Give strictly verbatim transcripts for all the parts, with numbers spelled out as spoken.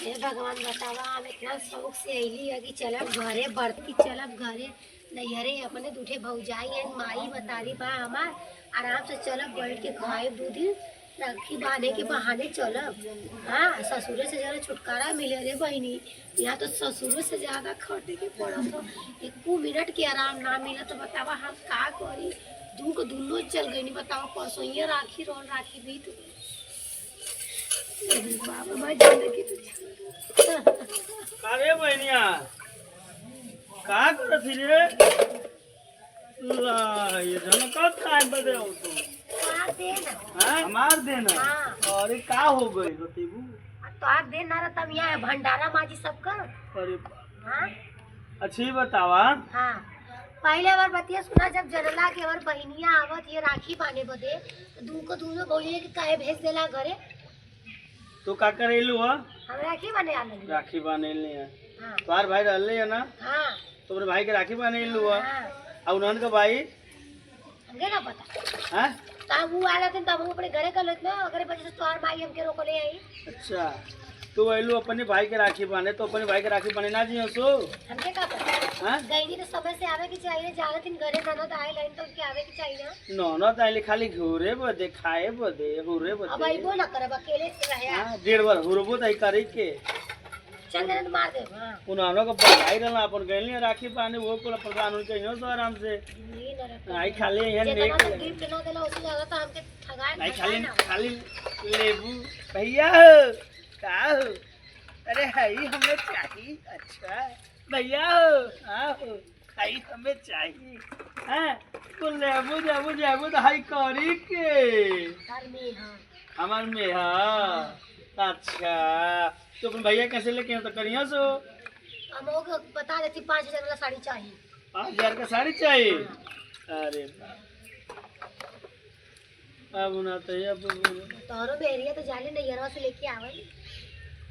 हे भगवान, बतावा, हम इतना शौक से अइली है कि चलब घरे, बरती चलब घरे, नैहरे अपने दूठे भौजाई है, माई मतारी बा हमार, आराम से चलब बैठ के खाए दू दिन, राखी बांधे के बहाने चलब। हाँ, ससुरे से जरा छुटकारा मिले रे बहिनी, यहाँ तो ससुरे से ज्यादा खटे के पड़त हो। एको मिनट के आराम ना मिला तो बतावा हम का करी? दुख दुनो चल गई, बतावा, परसोइया राखी रहल, राखी बीत गई। अरे बाबा, भाई जिंदगी तो छोड़। अरे बहनिया, का करत ही रे? ला, ये झनकत काहे बदे हो तू? तोहार देन है। हाँ? हमार देन है? हाँ। अरे का हो गई बतेबू? अब तोहार देन ना रहता, हम यहाँ भंडारा माजी सबका। अरे बा- हाँ? अच्छा, ये बतावा। हाँ। पहले हमार बतिया सुना, जब जनला के हमार बहिनिया आवत ये राखी बांधे बदे, तो दुनको दुनो भौजाई के काहे भेज देला घरे? तू का करेलू ह? हम राखी बांधे आ लगी। राखी बांधे ले है। हाँ। तोहार भाई रहले है ना? हाँ। तो अपने भाई के राखी बांधे लू ह। हाँ। आ उन्हन का भाई? हमके का पता। हाँ? तब वो आ जाते तब हम अपने घरे कर लेते ना, अगर वजह से तोहार भाई हमके रोकले आई। अच्छा, तू अइलू अपने भाई के राखी बांधे, तो अपने भाई के राखी बांधे ना जियो सो? हमके का पता। हाँ? गईनी तो समय से आवे के चाहिए, ज्यादा दिन घरे ननद आए लाइन तो उनके आवे के चाहिए ना। ननद आइले खाली घूरे बदे, खाए बदे, घूरे बदे। अब अइबो ना करब, अकेले से रहे। हाँ, डेढ़ बार हुरबो तई करे के। चंदन मार दे, हाँ। उन्होंने को बधाई रहना, अपन गइली राखी बांधे, वो कुल प्रधान उनके यहाँ से आराम से। जिंदगी नरक कर आई दे। खाली यहाँ जितना नेक तो लगे। Gift ना देला, उससे ज्यादा तो हमके ठगाए, आई फंसाए खाली, ना। खाली लेबू। भैया हो, का हो? अरे, हई हमें चाहिए। अच्छा, भैया हो, हाँ हो, हई हमें चाहिए। हाँ, तो लेबू, लेबू, लेबू, तो हई करी के। घर में, हाँ। हमार में, हाँ। हाँ। अच्छा, तो अपन भैया कैसे लेके हैं, तो करिया सो? हम ओके बता देती, पाँच हजार वाला साड़ी चाहिए। पाँच हजार का साड़ी चाहिए? हाँ। अरे बाप। अब ना तो ये अब तोहरो मेहरिया तो जाले नैहरवा से लेके आवे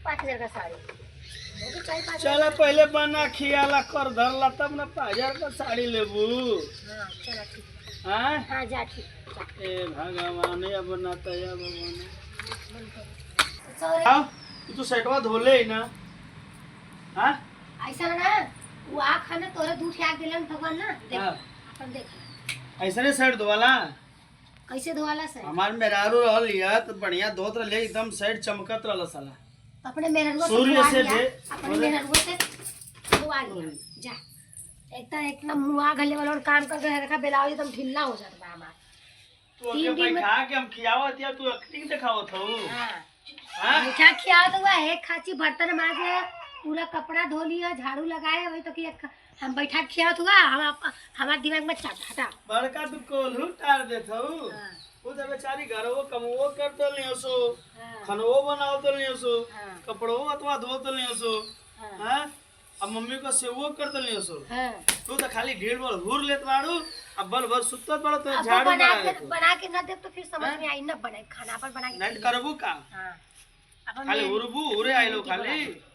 पाँच हजार का साड़ी। वो तो चाहे पाँच हजार चला का पहले बना खियाला कर धरला तब ना पाँच हजार का साड़ी लेबू। हाँ, चला ठीक है। हाँ? हाँ, जा ठीक है, जा। ए भगवान, अब ना तो ये भगवान। बंद कर। Sorry। आओ, तू तो सेटवा धोले ही ना। हाँ? ऐसा ना, वो आँख है ना, तोरे दू ठे आँख दिलन भगवान ना, देख, हाँ। अपन देख। ऐसा नहीं सेट धोवाला? कैसे धोवाला से? हमार मेहरारू रहल हिया, तो बढ़िया धोत रहले, एकदम सेट चमकत रहल साला। तो अपने मेहरारुआ से सूर्य धोआ से लिया, दे-, अपने बोले। मेहरारुआ से धोआ लिया, हम्म। जा। एक तो, एक ना मुआ घले वाला और काम कर रहे, देखा, ब्लाउज एकदम ढीला हो जात बा हमार। तू तीन ओके दिन में बैठा के हम खियावत या, तू acting देखावत हऊ? हाँ। हाँ? बैठा खियावत हुआ है, खाची बर्तन माजे, पूरा कपड़ा धो लिया, झाड़ू लगाए, वही तो कि एक हम बैठा के खियावत हुआ, हम आप, हमार दिमाग में चट हटा। बड़का तू कोल्हू टार देत हऊ। हाँ। उ तो बेचारी घरवो कमवो कर तो लियो सो, हाँ। खनवो बनाओ तो लियो सो, हाँ। कपड़ो अतवा धो तो लियो सो। हाँ। हाँ? अब मम्मी को सेवो कर तो लियो सो। हाँ। तू तो खाली ढीड़ भर हुर लेत बाड़ू, अब बल भर सुतत बाड़ू, तो अब झाड़ू बना मारा के, लेत हो। बना के ना देब तो फिर समझ हाँ? में आई, ना बनाई खाना, अपन बना के नहीं खा ले। करबू का? हाँ। अपन खाली मेहर-, हुरबू, हुरे आइलो मेहनती खाली। बना।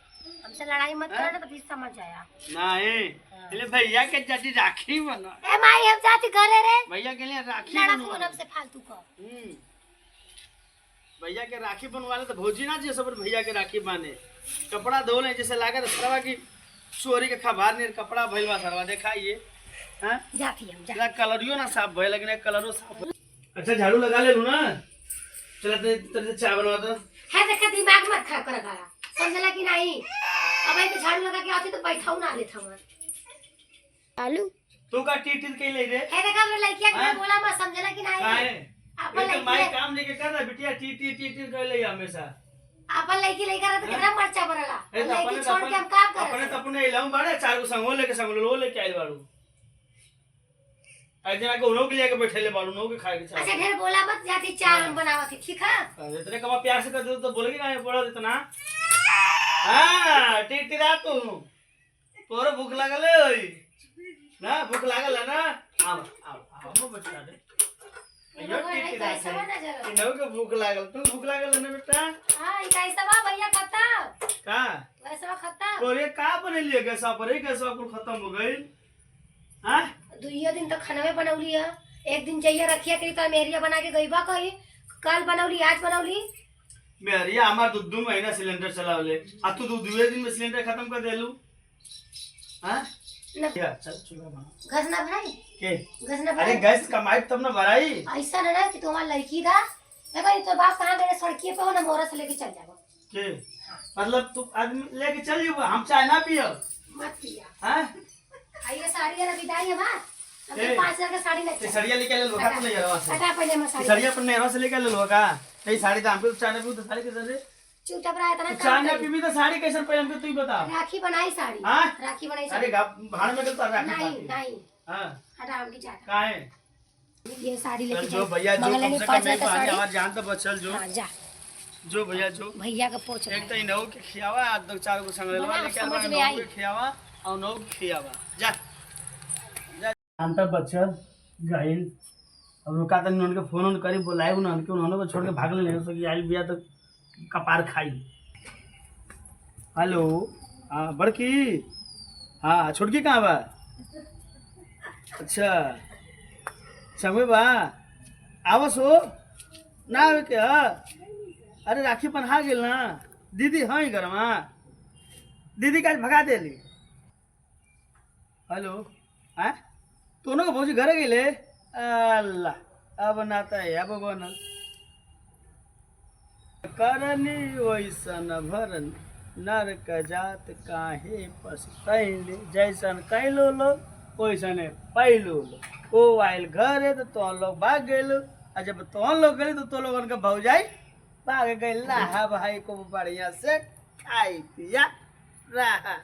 हमसे लड़ाई मत हाँ? करो ना, तो फिर समझ आया। नहीं। हाँ। ले भैया के जदी राखी बना। ए माई, हम जाती घरे रे। भैया के लिए राखी लड़ा बनवा तू ले। हमसे फालतू का। हम्म। भैया के राखी बनवा ले तो भौजी ना जी सब भैया के राखी बांधे। कपड़ा धो ले जैसे लागे तो सरवा की चोरी के खबार नियर कपड़ा भइल बा सरवा, देखा ये। हाँ? जाती हम, जा। तेरा कलरियो ना साफ भइल, लेकिन एक कलरो साफ भइल। अच्छा, झाड़ू लगा ले लू ना। चला, तेरे, तेरे से चाय बनवा दो। है, देखा, दिमाग मत खराब कर, करा। समझला कि नहीं? अब एक झाड़ू लगा के आती तो बैठाऊ ना लेत हमार। आलू। तू का टीट टीट के ले रे? है, देखा, हमरे लड़किया के हाँ? बोला मत, समझला कि नहीं? काहे? अपन ये तो माई लड़किया काम लेके कर रहा, बिटिया टीट टीट टीट टीट कर ले हमेशा। अपन लड़की लेकर तो हाँ? कितना मर्चा भरला। ए, तो लड़की अपने तो छोड़ के अपने, हम काम करत अपने तो हई? अपने इलाम बाड़े, चार गो संगो लेके संगो लो लेके आइल बाड़ू। एक जना के उन्हों के लिए के बैठे ले बाड़ू, उन्हों के खाए के चाहे। अच्छा, ढेर बोला मत, जाती चाय हम हाँ। बनावत ही, ठीक है? अरे, इतने कमा प्यार से कर दो तो बोलेगी ना, ये पड़ा इतना। हाँ, टिटरा तू। तोरे भूख लागल है ओई? ना, भूख लागल है ना? आव, आव, आव, आव, बच्चा दे। यो टिटरा से। इन्हों के भूख लागल, तू भूख लागल है ना बेटा? हाँ, ई कैसा बा भैया खत्म? का? कैसा बा खत्म? तोरे का बने लिए गैसा पर, ये गैसा कुल खत्म हो गई। हाँ? दुइयो दिन तक खानवे बनौली है। एक दिन जइया रखिया करी तो मेहरिया बना के गईबा कही, कल बनौली, आज बनौली। मेहरिया हमार दू दू महीना सिलेंडर चलावले, आ तू दू दुए दिन में सिलेंडर खत्म कर देलू। हाँ? न- क्या? चल, चूल्हा बना। गैस ना भराई? के? गैस ना अरे, भराई? गैस कमाई तब ना भराई। ऐसा ना ना कि तुम्हार लड़की दा, देखो, ये तो बाप कहाँ गए, सड़किए पे हो ना, मोरा से लेके चल जाबो। के? मतलब, तू आदमी लेके चल जाबो, हम चाय ना पियब। मत पिया। हाँ? आ, ये साड़ी है ना, विदाई हमार। अब ए, पाँच हजार का साड़ी लेके ये चल। सड़िया लेके ले लो, हटा, तू नहीं हरवा से। हटा पहले हमार ये साड़ी। सड़िया अपन नेहरवा से लेके ले लो का? नहीं, साड़ी तो हमको चाय ना पीबू तो साड़ी कैसे दे? चुपचाप रहा, इतना तू काम चाय ना करी। पीबी तो साड़ी कैसे पहन के तू ही बता। राखी बनाई साड़ी। हाँ? राखी बनाई अरे साड़ी। गा-, भाड़ में गल तो राखी नहीं, बांधी। नहीं। हाँ। हटा, हमकी चाय। काहे? ये साड़ी चल लेके जो जाओ। भैया, जो मंगलनी कम से कम पाँच हजार एक का बहाने साड़ी। हमार जान तो बचल जो। हाँ, जा। जो भैया, जो। भैया का पोछ एक तो इनहू के खियावा, आ दो चार गो संगरेलवा बना, लेके आवा, समझ में इनहू आई। के खियावा, और उनहू के खियावा। जा। जा। जान तो बचल, गइल। अब रुका तनी, उनके फोन उन करी, बोलाई उन्होंने के, उन्होंने को छोड़ के भाग ले, नहीं हो सकी, आइल बिया तो कपार खाई। हेलो, हाँ, बड़की, हाँ, छोटकी कहाँ बा? अच्छा, संगवे बा, आवस हो, ना आवे के ह? अरे, राखी बन्हा गेल ना, दीदी हैं घर में, दीदी का आज भगा देली। हेलो, हैं? तोनो के भौजी घरे गइले? अल्लाह, अब ना त अब बनल। करनी वैसन भरन, नरक जात काहे पछतैले। जैसन कैलो लोग, वैसने पैलो लोग। ओ आइल घरे त तोहन लोग भाग गइलो, आ जब तोहन लोग गइले त तो लोगन के भौजाई भाग गइल। रहा भाई, खूब बढ़िया से खाई पिया रहा।